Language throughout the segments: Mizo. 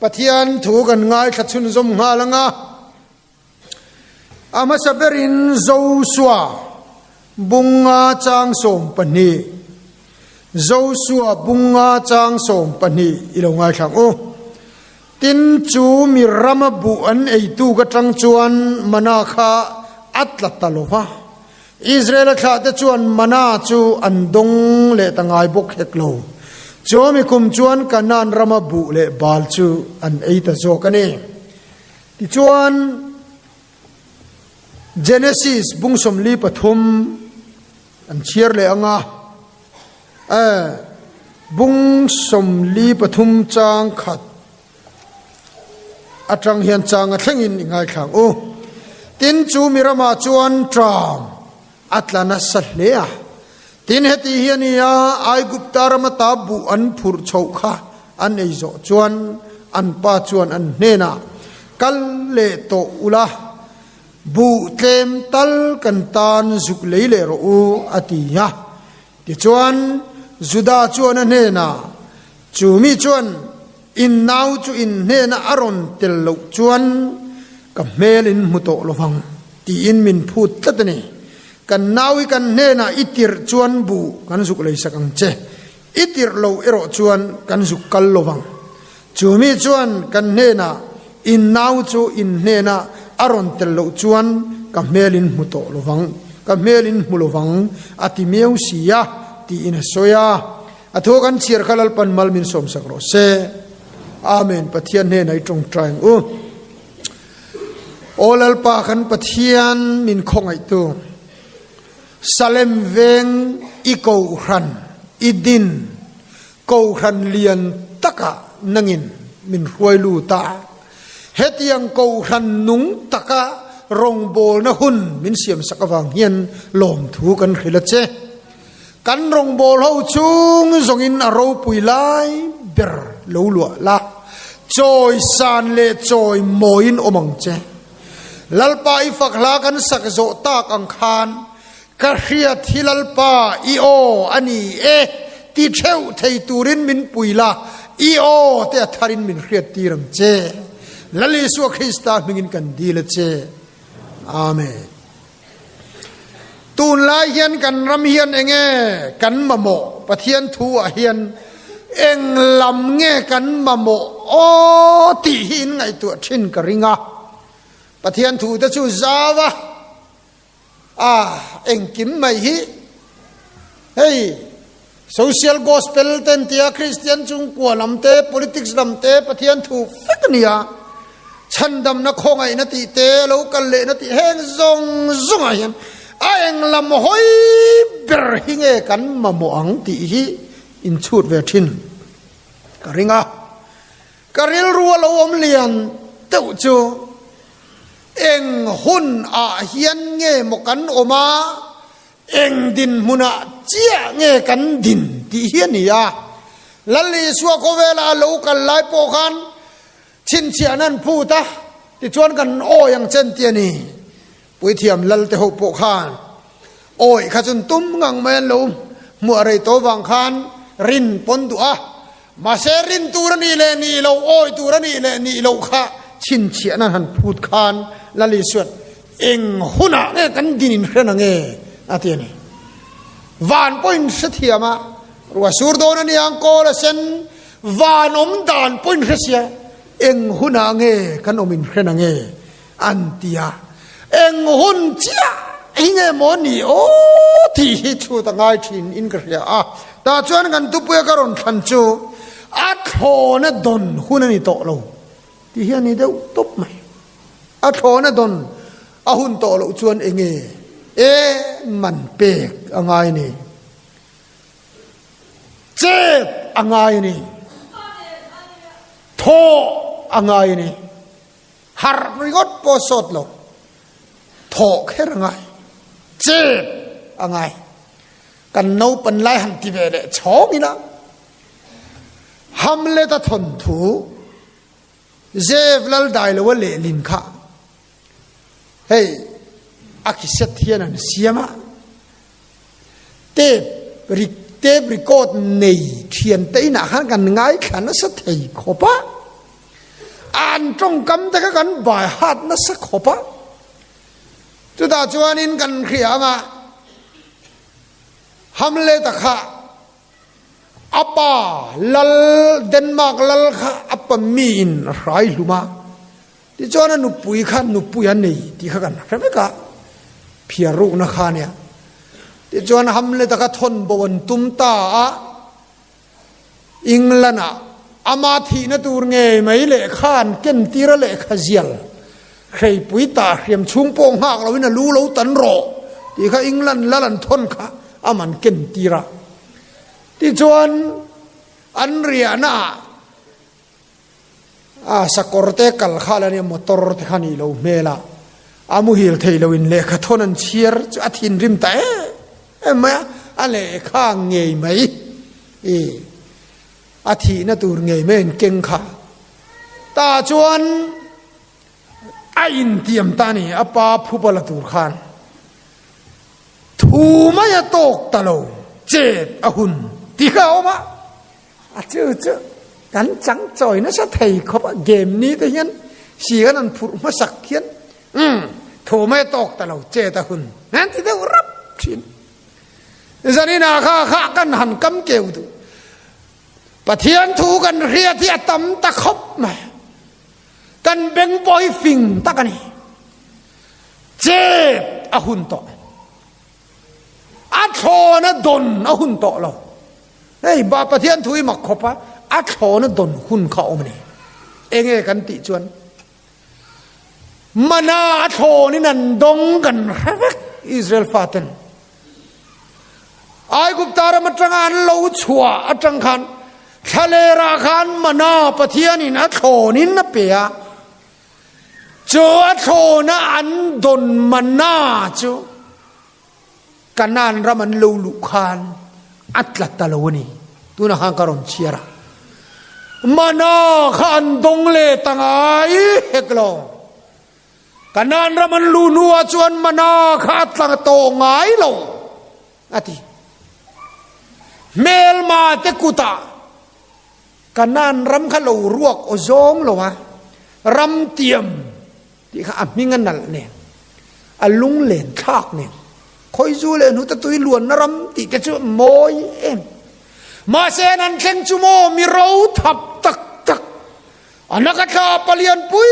Pathian thu kan ngaithla chhunzawm nghal anga a hmasa berin Josua bunga chang 12 Josua bunga chang 12 i lo ngaithla ang u. Tin chu mi rama buh an eitu ka tang chuan mana kha a tla ta lo va. Israel-a thlahte chuan mana chu an dawng leh ta ngai bawk hek lo. Chu mi kum chuan Kanaan rama buh leh bal chu an ei ta zawk a ni. Tichuan, Genesis bung 43 an chhiar leh ang a, bung 43 chang khat atang hian chang a thlengin i ngaithla ang u. Tin, chu mi ramah chuan ṭam a tla nasa hle a. Tin, heti hi a ni a, Aigupta rama ta buh an phurh chhoh kha an ei zawh chuan an pa chuan an hnenah, Kal leh tawh ula, buh tlem tal kan tan zuk lei leh rawh u, a ti a. Tichuan, Juda chuan a hnenah, Chu mi chuan in nau chu in hnena a rawn tel loh chuan ka hmel in hmu tawh lovang tiin min phut tlat a ni. Kan nau hi kan hnenah i tirh chuan buh kan zuk leisak ang che, i tirh lo erawh chuan kan zuk kal lovang. Chu mi chuan kan hnenah in nau chu in hnena a rawn tel loh chuan ka hmel in hmu tawh lovang, ka hmel in hmu lovang a ti miau si a, tiin a sawi a. A thu kan chhiar kha Lalpan mal min sawmsak rawh se. Amen. Pathian hnenah i tawngtai ang u. Aw Lalpa kan Pathian min khawngaihtu. Salem veng i kohhran i din kohhran lian taka nangin min hruai lut a. Hetiang kohhran nung taka rawngbawlna hun min siamsak avang hian lawmthu kan hrilh a che. Kan rawngbâwl ho chung zawngin a ropui lai ber lo luah la, chawi san leh chawi mawiin awm ang che. Lalpa i fak hla kan sak zawh tak ang khan, Ka hriat hi Lalpa i aw a ni e ti theuh thei turin min pui la, i aw te a tharin min hriat tir ang che. Lal Isua Krista hmingin kan dil a che. Amen. Tunlai hian kan ram hian enge kan mamawh? Pathian thu ah hian eng lam nge kan mamawh aw tih hi in ngaihtuah thin ka ring a. Pathian thu te chu zau a, a engkim mai hi hei social gospel te an tia, Kristian chungkua lam te, politics lam te Pathian thu vek a ni a. Chhandamna khawngaihna tih te, lo kal lehna tih heng zawng zawngah hian a eng lam hawi ber hi nge kan mamawh ang tih hi inchhut ve thin ka ring a. Ka rilru a lo awm lian deuh chu eng hun ah hian nge maw kan awm a, eng dinhmunah chiah nge kan din tih hi a ni a. Lal Isua khawvela a lo kal lai pawh khan Chhinchhiah nan phut a, tichuan kan awi ang chen ti a ni. Puithiam lal te ho pawh khan awi kha chun tum ngang mai an lo hmuah rei tawh vang khan rin pawn duh a, mahse rin tur a nih leh nih loh, awi tur a nih leh nih loh kha chhinchhiah nan han phut khan Lal Isuan eng hunah nge kan din inhren ang e a ti a ni. Van pawhin hrethiam a, ruah sur dawn a niang kawl a sen Van awm dan pawh in hre sia, eng hunah nge kan awm in hren ange an ti a, eng hun chiah hi nge maw ni aw tih hi chhut a ngai thin in ka hria a, tah chuan kan tupuia ka rawn thlan chu a thlawna dawn hun a ni tawh lo tih hi a ni deuh tawp mai, a thlawna dawn a hun tawh loh chuan enge e man pek a ngai ni. Chet a ngai a ni. Thawh a ngai a ni. Harh ringawt pawh sawt lo. Thawh kher a ngai. Chet a ngai. Kan naupan lai han ti ve leh chhawng ila. Hamlet-a thawnthu Zev lal dai lo a lehlin kha hei a khiset hian an siam a. Tape ri tape record nei thian te inah khan kan ngaithla nasa thei khawp a. An tawngkam te kha kan bai hat nasa khawp a. Chutah chuanin kan hria anga Hamlet-a kha a pa lal Denmark lal kha a pa miin a hrai hlum a. Tichuan a nupui kha nupui a nei tih kha kan hre vek a, phiar rukna kha ania. Tichuan Hamlet-a kha thawn bo an tum ta a, England-ah ama thihna tur ngei mai lehkha an ken tir a lehkha zial hreipui tah hriam chhung pawh nghak loin a lu lo tan rawh tih kha England lal an thawn kha aman ken tir a. Tichuan an riahnaah A sakawr te kal kha la nia motor te kha nih lo hmel a, a muhil thei lo in lehkha thawn an chhiar chu a thinrim ta em em mai a, a lehkha ngei mai i a thihna tur ngei mai an keng kha ta chuan a intiam ta a ni, a pa phupa la tur khan thu mai a tawk ta lo chet a hun tih kha a awm a. A chu chu kan chang chawi nasa thei khawp a, game ni te hian si kan han phurh hmasak hian umm thu mai tawk ta lo chet a hun an ti deuh rap thin. Zanin ah kha kha kan han kam keu duh. Pathian thu kan hriat hi a tam ta khawp mai. Kan beng pawh hi fing tak a ni. Chet a hun tawh. A thlawn a dawn a hun tawh lo. Hei ba Pathian thu i mak khawp a, a thlawn a dawn hun kha a awm a ni. Enge kan tih chuan mana a thlawn in an dawng kan hre vek Israel faten. Aigupta ram atanga an lo chhuah atang khan thlalera khan mana Pathian in a thlawn in a pe a. Chu a thlawna an dawn mana chu Kanaan ram an lo luh khan a tla ta lo a ni. Tunah khan ka rawn chhiar a. Mana kha an dawng leh ta ngai hek lo. Kanaan ram an luh hnuah chuan mana kha a tla tawh ngai lo a ti. Hmelma te kutah Kanaan ram kha lo ruak aw zawng lo a, ram tiam tih kha a hming a nalh nen, a lunglen thlak nen, khawizu leh hnuta tui luanna ram tih te chu a mawi em. Mahse an han thleng chu maw mi ro thap tak tak, a naka thla palian pui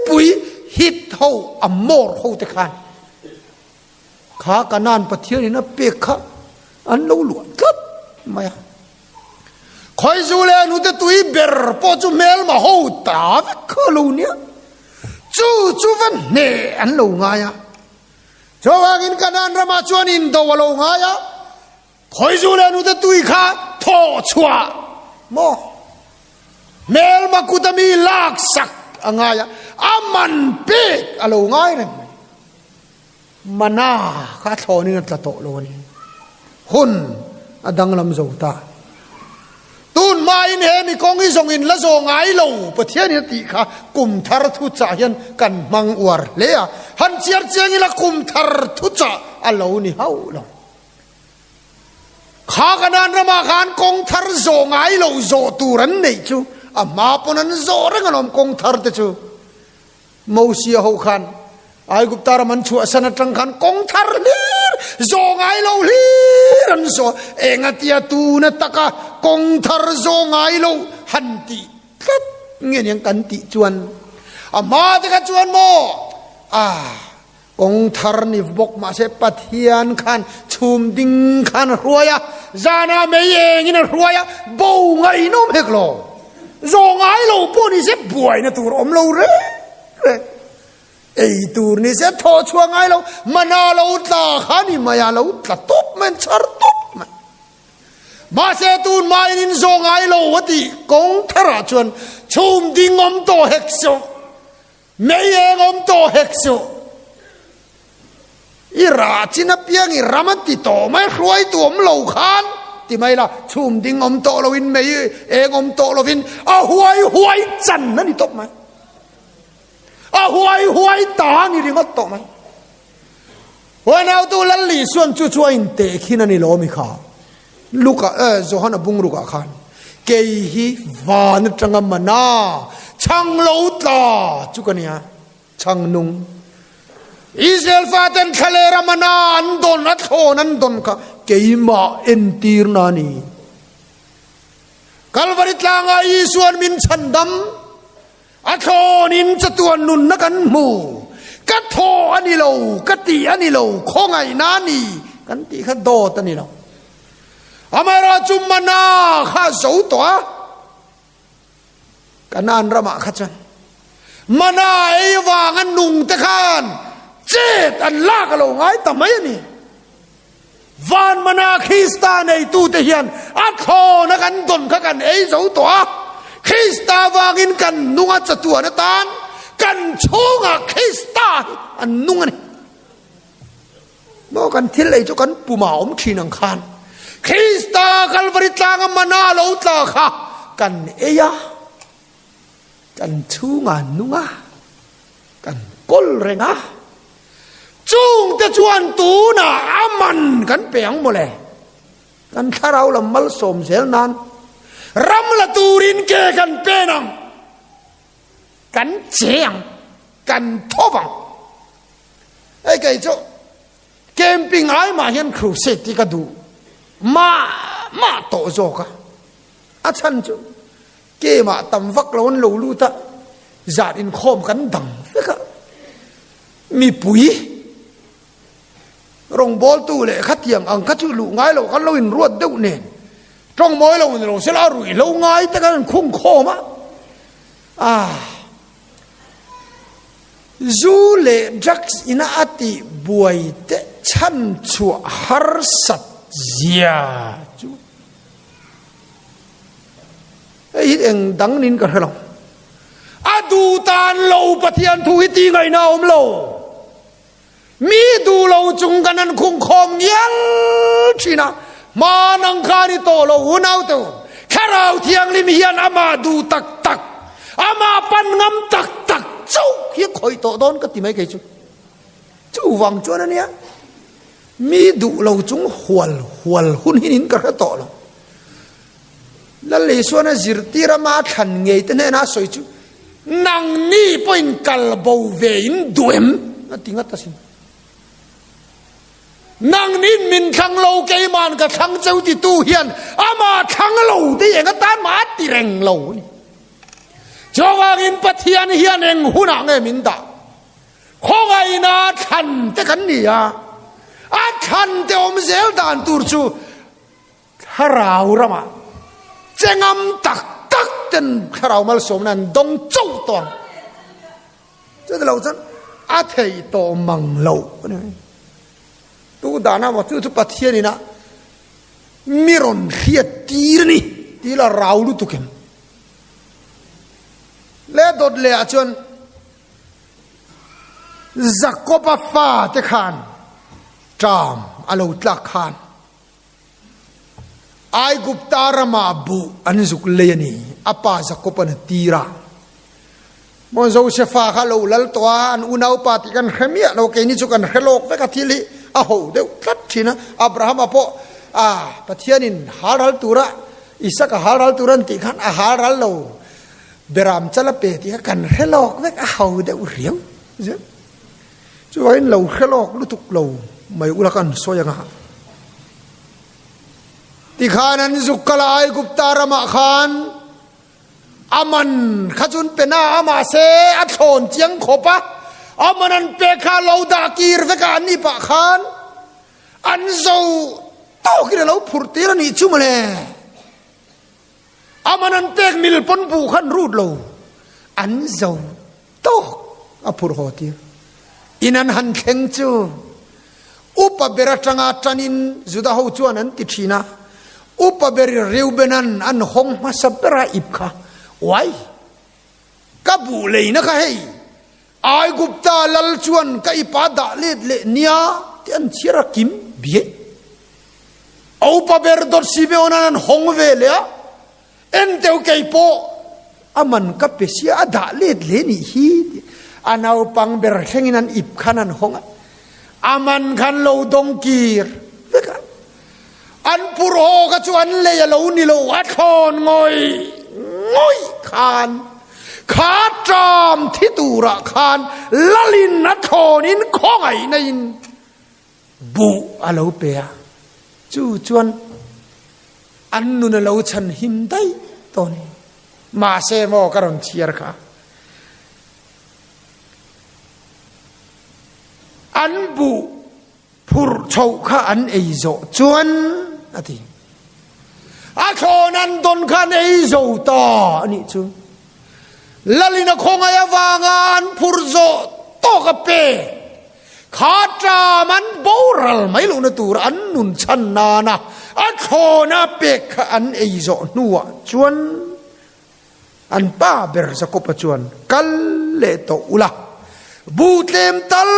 pui hit ho a mawr ho te khan kha Kanaan Pathianin a pek kha an lo luah tlat mai a. Khawizu leh hnute tui ber pawh chu hmelma ho ta vek kha lo nia. Chu chu va hneh an lo ngai a. Chuvangin Kanaan ramah chuan indo a lo ngai a. Khawizu leh hnute tui kha thawh chhuah maw? Hmelma kuta mi lak sak a ngai a, a man pek a lo ngai reng mai. Mana kha a thlawnin a tla tawh lo a ni. Hun a danglam zo ta. Tun hmain he mi kawng hi zawng in la zawh ngai lo Pathian in a tih kha kum thar thu chah hian kan hmang uar hle a. Han chiar chiang ila kum thar thu chah a lo ni hauh lo. Kha Kanaan ramah khan kawng thar zawh ngai lo zawh tur an neih chu a hma pawn an zawh reng alawm kawng thar te chu. Mosia ho khan Aigupta ram an chhuahsan atang khan kawng thar hlir, zawh ngai lo hlir an zawh. Engatia tuna taka kawng thar zawh ngai lo han tih tlat nge niang kan tih chuan a hma te kha chuan maw a kawng thar ni bawk mahse Pathian khan chhum ding khan a hruai a, zana mei engin a hruai a, bo ngaihnawm hek lo. Zawh ngai lo pawh ni se buaina tur awm lo reng reng. Ei tur ni se thawh chhuah ngai lo, mana lo tla kha ni mai a, lo tla tawp mai, an chhar tawp mai. Mahse tun hmain in zawh ngai lo a tih kawng tharah chuan chhum ding awm tawh hek suh, mei eng awm tawh hek suh. I rah chin apiang i ram a ti tawh mai, hruaitu awm lo khan ti mai la, chhum ding awm tawh loin mei eng awm tawh lovin a huai huai chan a ni tawp mai. A huai huai ta a ni ringawt tawh mai. Huai nautu Lal Isuan chu chu a inteh khin a ni lo mi kha. Luka, eh, Johana bungrukah khan kei hi van atanga mana chho. Chhang lo tla chu ka nia, chhang nung. Israel faten thlalera mana an dawn, a thlawn an dawn kha keimah entirna a ni. Kalvari tlangah Isuan min chhandam, a thlawnin chatuan nunna kan hmu. Ka thaw a ni lo, ka tih a ni lo, khawngaihna a ni kan tih kha dawt a ni lo. Amaherawhchu mana kha a zo tawh a, Kanaan ramah kha chuan mana ei vanga nung te khan chet an lak a lo ngai ta mai a ni. Van mana Krista neitute hian a thlawna kan dawn kha kan ei zo tawh a, Krista vangin kan nung a chatuan atan kan chhungah Krista hi an nung a ni. Maw kan thil ei chu kan pum ah awm thin ang khan Krista Kalvari tlanga mana lo tla kha kan ei a, kan chhungah nung a, kan kawl reng a, chungte chuan tunah a man kan pe ang mawle. Kan thlarau lam malsawm zel nan ram la turin ke kan pen ang, kan che ang, kan tho vang. Hei kei chu camping ai mah hian crusade hi ka duh mah mah tawh zawk a, a chhan chu kemah tam vak lo an lo lut a, zan inkhawm kan dang vek a, mipui rawngbawltu leh khatiang ang kha chu luh ngai lo khan lo inruat deuh nen tawng mawi lo ni lo sela a ruih lo ngai te khan an khung khawm a, ah. Zu leh drugs ina a tih buai te chhan chhuah harsat zia chu hei hi eng dang niin ka hre lo. A duh tan lo Pathian thu hi tih ngaihna a awm lo. Mi duh lo chung kan an khung khawm ngial thin a, hman ang khan i tawh lo unau te u, Thlarau Thianghlim hian amah duh tak tak, amah pan ngam tak tak chauh hi a khawih tawh dawn ka ti mai kei chu. Chuvang chuan a nia, mi duh lo chung hual hual hun hi nin ka hre tawh lo. Lal Isuan a zirtir ama thlan ngei te hnenah a sawi chu, Nangni pawhin kal bo ve in duh em? A ti ngat asin. Nangnin min thlang lo, keiman ka thlang cheu titu hian ama thlang lo te eng atan mah a ti reng lo a ni. Chuvangin Pathian hian eng hunah nge min dah? Khawngaihna thlan te kan ni a, a thlan te awm zel dan tur chu Thlarau ramah che ngam tak tak ten thlarau malsawmna an dawng chauh tawh ang. Chuti lo chuan a theih tawh mang lo a ni mai. Tu dana maw chu chu Pathian ina mi rawn hriat tir a ni tih la rau lutuk em. Le dawt leh ah chuan Jakob-a fa te khan ṭam a lo tlak khan Aigupta ramah buh an zuk lei a ni, a pa Jakob-a'n a tir a. Maw Josefa kha lo lal tawh a, an unaupa tih kan hre miah lo, keini chu kan hre lawk vek a, thil hi a ho deuh tlat thin a. Abrahama pawh a Pathianin hal ral tura, Isaka hal ral tura an tih khan a hal ral lo, Beram chal a pe tih kha kan hre lawk vek, a ho deuh riau. Chuvain lo hre lawk lutuk lo mai ula kan sawi anga. Tikhan an zuk kal a Aigupta ramah khan a man kha chun pe na a mahse a thlawn chiang khawp a, a man an pek kha lo dah kir vek a an ni pah khan an zo tawkin a lo phurh tir a nih chu mawle. A man an pek mil pawn buh khan rut lo an zo tawk a phurh haw tir. In an han thleng chu upa ber atanga tanin Juda ho chuan an ti thin a, upa ber Reubenan an hawng hmasa bera ip kha, Uai, ka buh leina kha hei, Aigupta lal chuan ka ipa dah let leh nia tih an chhiar a kim biai. Upa ber dawt Simeonan an hawng ve leh a, Enteu kei pawh a man ka pe sia a dah let leh nih hi tih a naupang ber thlengin an ip khan an hawng a, a man khan lo dawng kir vek a. An pur haw kha chu an lei a lo ni lo, a thlawn ngawih ngawih khan. Kha ṭam thi turah khan lalin a thlawnin khawngaihna in buh a lo pe a, chu chuan an nun a lo chhan him daih tawh a ni. Mahse maw ka rawn chhiar kha. An buh phurh chhoh kha an ei zawh chuan a ti. A thlawn an dawn kha an ei zo ta a nih chu. Lalin a khawngaih avanga an phurh zawh tawk a pe. Kha ṭam an boral mai lohna tur an nun chhan nana a thlawn a pek kha an ei zawh hnuah chuan An pa ber Jakob-a chuan, Kal leh tawh ula, bu tlem tal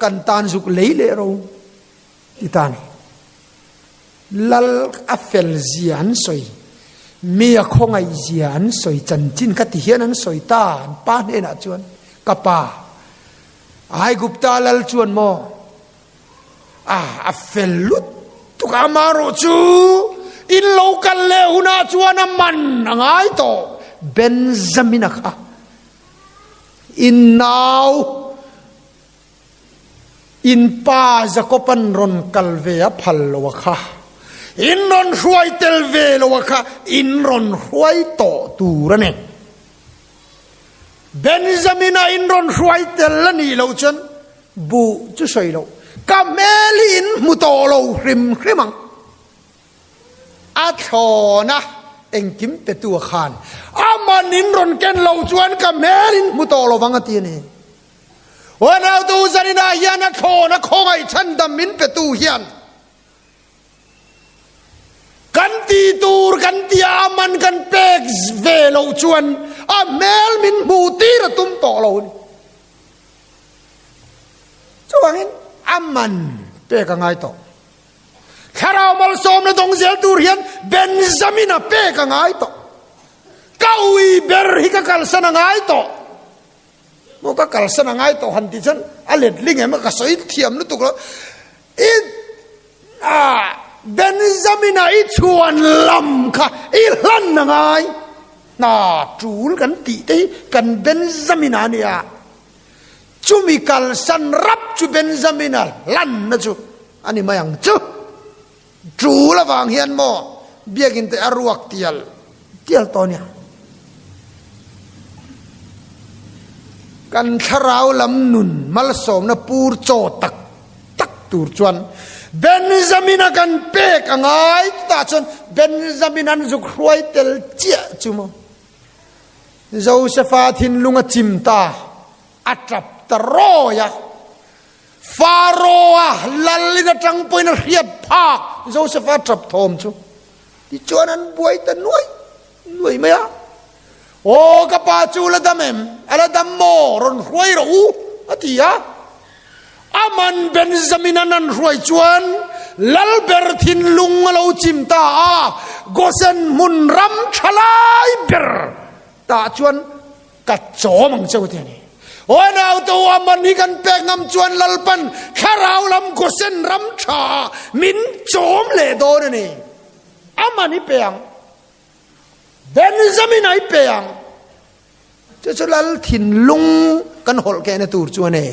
kan tan zuk lei leh ro, ti ta ni. Lal a fel zia an sawi, mi a khawngaih zia an sawi chanchin kha ti hian an sawi ta, an pa hnenah chuan, Ka pa, Aigupta lal chuan maw? A, a fel lutuk a, amaherawh chu in lo kal leh hunah chuan a man a ngai tawh. Benjamina kha in nau, in pa Jakoban rawn kal ve a phal lo a kha, in rawn hruai tel ve lo a kha, in rawn hruai tawh tur a ni. Benjamina in rawn hruai tel a nih loh chuan Buh chu sawi loh, ka hmel hi in hmu tawh lo hrim hrim ang. A thlawn a, engkim petu a khan a man in rawn ken lo chuan ka hmel in hmu tawh lo vang a ti a ni. Unautu zaninah hian a thlawn a khawngaih chhandam min petu hian Kan ti tur kan tia a man kan pek ve loh chuan a hmel min hmuh tir a tum tawh lo a ni. Chuvangin a man pek a ngai tawh. Thlarau malsawmna dawng zel tur hian Benjamin-a pek a ngai tawh. Ka ui ber hi ka kalsan a ngai tawh. Maw ka kalsan a ngai tawh han tih chuan a letling em a ka sawi thiam lutuk lo. I a Benjamin-a i chhuan lam kha i hlan a ngai. Hna tul kan tih te hi kan Benjamin-a a nia. Chumi kalsan rap chu Benjamin-a hlanna chu a ni mai ang chu. Tul avang hian maw biakin te a ruak tial tial tawh nia. Kan thlarau lam nun malsawmna pur chaw tak tak tur chuan Benjamin-a kan pek a ngai chutah chuan Benjamin an zuk hruai tel chiah chu maw. Josefa thinlung a chim ta, a tap ta rawi a. Pharaoh-a lalin atang pawhin a hriat phak Josefa tap thawm chu. Tichuan an buai ta nuai nuai mai a. Aw ka pa chu la dam em? A la dam maw? Rawn hruai rawh u, a ti a. Aman Benjamin-an an hruai chuan lalber thinlung a lo chim ta a, Gosen hmun ram tha lai ber tah chuan ka chawm ang che u ti a ni. Aw naute u, Aman hi kan pek ngam chuan Lalpan thlarau lam Gosen ram tha ah min chawm leh dawn a ni. Aman hi pe ang. Benjamin ai pe ang. Chu chu lal thinlung kan hawlh kehna tur chu a ni.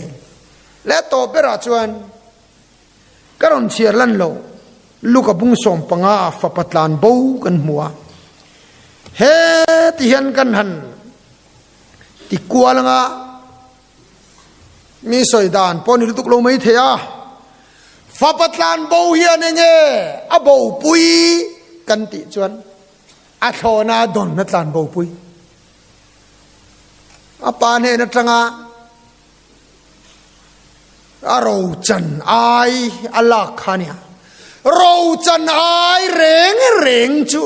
Le tawp berah chuan ka rawn chhiar lan lo Luka bung 15 ah fapa tlan bo kan hmu a. He ti hian kan han ti kual anga mi sawi dan pawh ni lutuk lo mai thei a. Fapa tlan bo hian enge a bopui kan tih chuan a thlawna a dawn a tlan bopui. A pa hnen atanga a rochan ai a lak kha nia. Rochan ai reng reng chu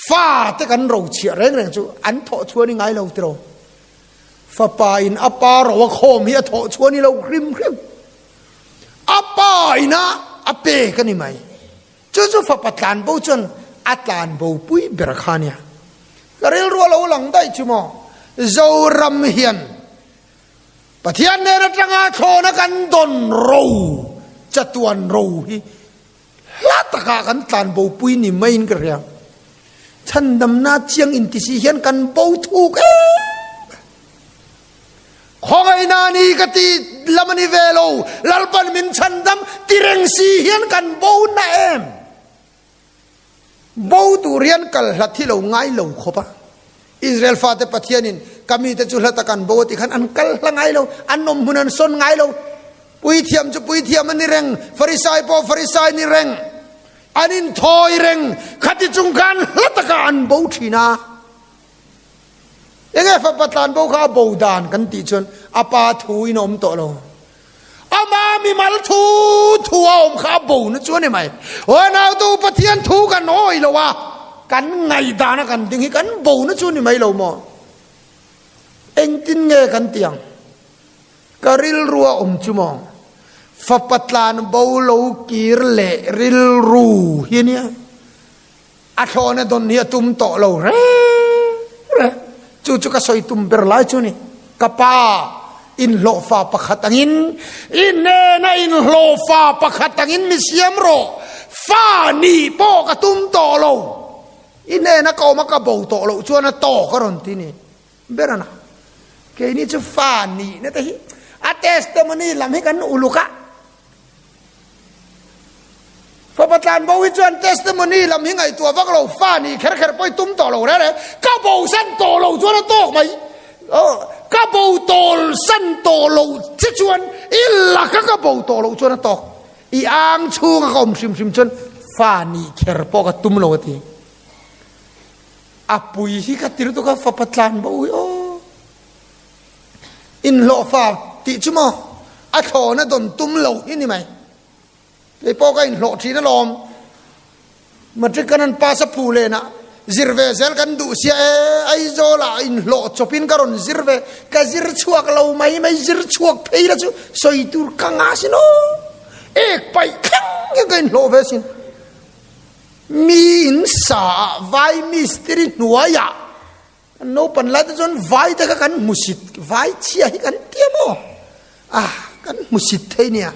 Fa te kan ro chhiah reng reng chu an thawh chhuan i ngai lo tiraw. Fapa in a pa ro a khawm hi a thawh chhuan i lo hrim hrim. A pa in a a pek a ni mai. Chu chu fapa tlan bo chuan a tlan bo pui ber kha nia. Ka rilru a lo lang daih chu maw. Zoram hian Pathian nen atanga thlawna kan dawn ro chatuan ro hi Hla takah kan tlan bopui ni maiin ka hria. Chhandamna chiang inti si hian kan bo thuk em. Khawngaihna ni ka ti lam a ni ve lo, Lalpan min chhandam ti reng si hian kan bo na em. Bo tur hian kal hlat hi lo ngai lo khawp a. Israel fate Pathianin ka mite chu hlat a kan bo a ti khan an kal hla ngai lo, an awm hmun an sawn ngai lo. Puithiam chu puithiam a ni reng, Farisai pawh Farisai ni reng. An inthawi reng, khati chung khan hla takah an bo thin a. Enge fapa tlan bo kha a bo dan kan tih chuan a pa thu in a awm tawh lo. Ama mimal thu thu a awm kha a bo na chu a ni mai. Aw nautu Pathian thu kan awi lo a, kan ngaihdan a kan ding hi kan bo na chu a ni mai lo maw? Engtin nge kan ti ang? Ka rilru a awm chu maw? Fapa tlan bo lo kir leh rilru hi a nia. A thlawhna dawn hi a tum tawh lo reng reng. Chu chu ka sawi tum ber lai chu ni. Ka pa inhlawhfa pakhat angin, i hnena inhlawhfa pakhat angin mi siam rawh. Fa nih pawh ka tum tawh lo. I hnena ka awm a ka bo tawh loh chuan a tawk a rawn ti ni. Ber a na. Keini chu fa nihna te hi a testimony lam hi kan uluk a. Fapa tlan bo hi chuan testimony lam hi ngaihtuah vak lo, fa nih kher kher pawh i tum tawh lo reng reng, ka bo san tawh lo chuan a tawk mai, ka bo tawl san tawh lo che chuan i laka ka bo tawh lo chuan a tawk, i ang chhunga ka awm hrim hrim chuan fa nih kher pawh ka tum lo a ti. A pui hi ka ti lutuk a, fapa tlan bo hi aw. Inhlawhfa tih chu maw a thlawna dawn tum lo hi ni mai. Kei pawh ka inhlawh thin alawm. Matric kan han pass a phu lenah zir ve zel kan duh sia e, Aizawlah inhlawh chawpin ka rawn zir ve, ka zir chhuak lo mai mai, zir chhuak phei la chu sawi tur ka ngah sin aw. Ek paih thleng hian ka inhlawh ve sin. Mi in sa ah vai mistiri hnuaiah Kan naupan lai te chuan vai te kha kan hmusit, vai chhia hi kan ti a maw? Ah, kan hmusit thei nia.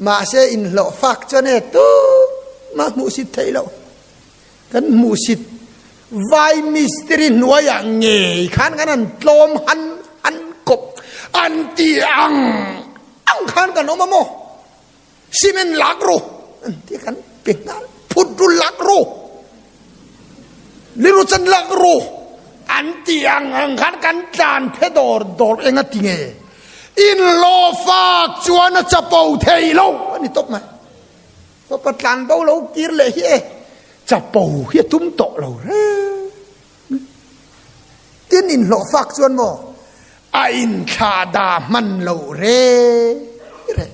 Mahse inhlawh fak chuan e tu mah hmuhsit thei lo. Kan hmuhsit vai mistiri hnuaiah ngei khan kan han tlawm han han kawp an ti ang ang khan kan awm a maw? Cement lak ru an ti kan pe nghal phut ru lak ru liru chan lak ru an ti ang ang khan kan tlan phe dawr dawr eng a ti nge in lo fak chuan a chapo thei lo ani tawp mai fapa tlan bo lo kir leh hi e chapo hi a tum tawh lo reng Tin inhlawh fak chuan maw a inthlah dah hman lo re re.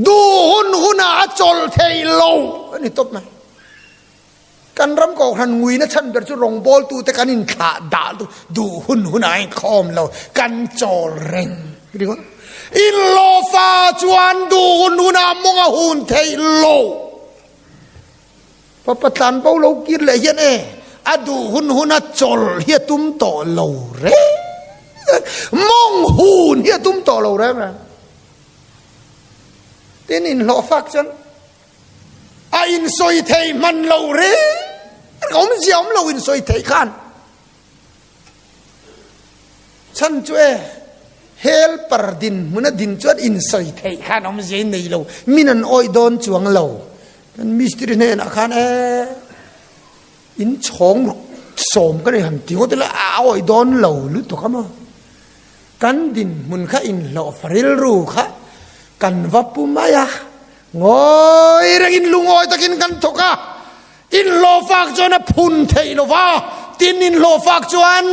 Duh hun hunah a chawlh thei lo a ni tawp mai. Kan ram kohhran nguina chhan ber chu rawngbawltute kan inthlah dah duh hun hunah a inkhawm lo, kan chawl reng ringawt. Inhlawhfa chuan duh hun hunah mawng a hun thei lo. Fapa tlan bo lo kir leh hian e, a duh hun hun a chawl hi a tum tawh lo reng reng, mawng hun hi a tum tawh lo reng reng. Tin inhlawh fak chuan a insawi thei hman lo reng reng, awmzia awm lo insawi thei khan. Chhan chu e, helper dinhmun a din chuan insawi theih khan awmzia in nei lo, min an awih dawn chuang lo. Kan mistiri hnenah khan e, in chhawng sawm ka nei han ti ngawt ila a awih dawn lo lutuk a maw. Kan dinhmun kha inhlawhfa rilru kha kan va pu mai a, ngawi rengin lungawi takin kan thawk a, Inhlawhfak chuan a phun theih lo va, tin inhlawhfak chuan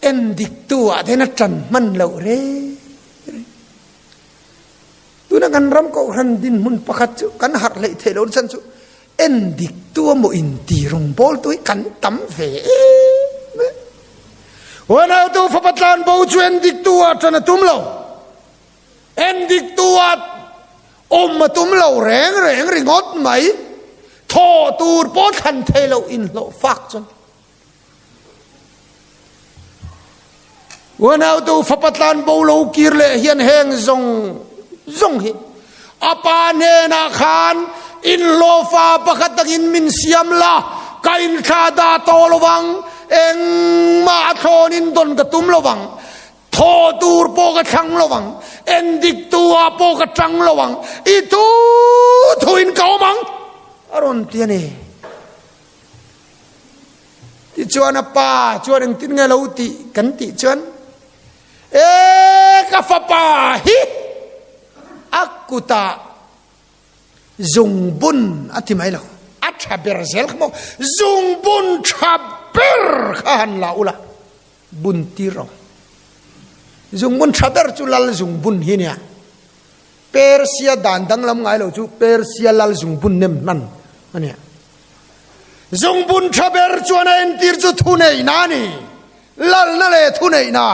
en diktu ah te hian a ṭan hman loh reng reng. Tuna kan ram kohhran dinhmun pakhat chu kan harh hleih theih loh chan chu en diktu a maw inti rawngbawltu hi kan tam ve em em. Huanautu fapa tlanbo chu en diktu ah ṭan a tum lo. En diktu a awm a tum lo reng reng ringawt mai. Thawh tur pawh thlan thei lo inhlawh fak chuan. Unautu fapa tlan bo lo kir leh hian heng zawng zawng hi a pa hnenah khan inhlawhfa pakhat takin min siam la. Ka inthla dah tawh lo vang, engmah a thlawnin dawn ka tum lo vang, thaw tur pawh ka thlang lo vang, endik tu ah pawh ka tang lo vang, i thu thuin ka awm ang, a rawn ti a ni. Tichuan a pa chuan engtin nge lo tih kan tih chuan, E ka fapa hi a kutah zungbun a ti mai lo, a tha ber zel kha maw, zungbun tha ber kha han la ula, bun tir rawh. Zungbun tha ber chu lal zungbun hi nia. Persia dan danglam ngai lo chu Persia lal zungbun nem hman a nia. Zungbun tha ber chuan a entir chu thuneihna a ni. Lalna leh thuneihna.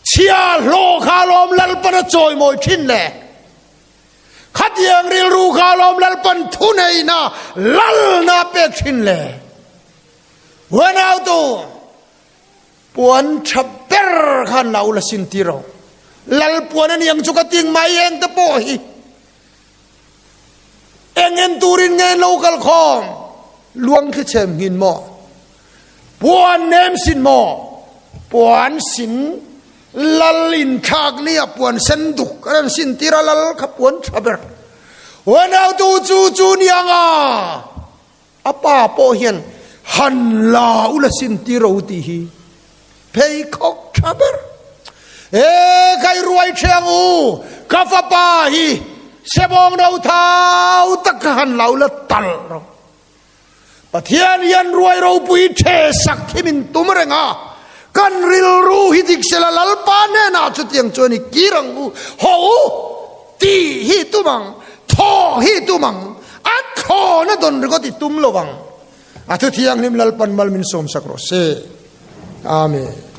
Chhia hlawh kha alawm Lalpan a chawimawi thin le. Khatiang rilru kha alawm Lalpan thuneihna lalna a pek thin le. Huanautu puan tha ber khan la ula sin ti rawh. Lal puan a niang chu ka ting mai eng te pawh hi. Eng en turin nge lo kal khawm? Luang thli chhem nghin maw? Puan nem sin maw? Puan sin lal in thlak ni a puan sen duk a rawn sin tir a lal kha puan tha ber. Huanautu chu chu niang a a pa pawh hian han la ula sin tir ro tih hi pheikhawk tha ber. E kai ruai thiang u ka fapa hi sebawng no thau tak kha han la ula tal ro. Pathian hian ruai ropui the sak hi min tum reng a, kan rilru hi dik sela Lalpa hnenah chutiang chuan i kir ang u, haw u tih hi tum ang, thaw hi tum ang, a thlawna dawn ringawt i tum lo ang. A thu thianghlim Lalpan mal min sawmsak rawh se. Amen.